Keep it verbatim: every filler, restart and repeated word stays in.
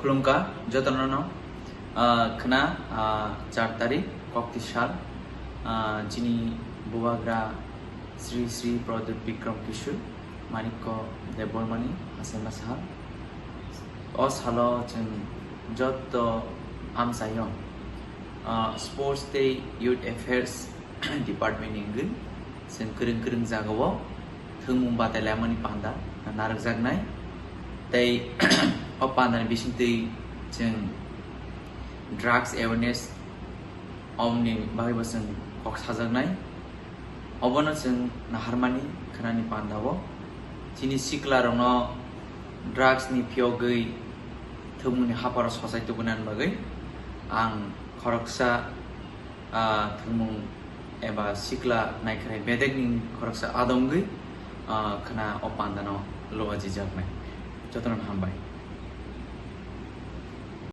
Khulumkha jotono no, ah, khna, ah, char tarik kokti sal, ah, chini bubagra Sri Sri Pradyut Bikram Kishore Manikya Debbarmani hasaima sal. O salo chwng joto amchaio, ah, sports tei youth affairs department ni wngwi chwng kwrwng kwrwng jagao thwngmung batai laimani panda narwkjaknai. Tei o pandani bisingtwi chwng drugs awareness omni bagwibo chwng kok sajaknai. Obono chwng naharmani khnani pandao chini siklarokno drugs ni phiyogwi thwngmungni haparo sochai tubunani bagwi ang khoroksa, ah, thwngmung eba sikla naikharai bedekni khoroksa adongwi, ah, khna o pandano lobajijaknai. Jotono hambai.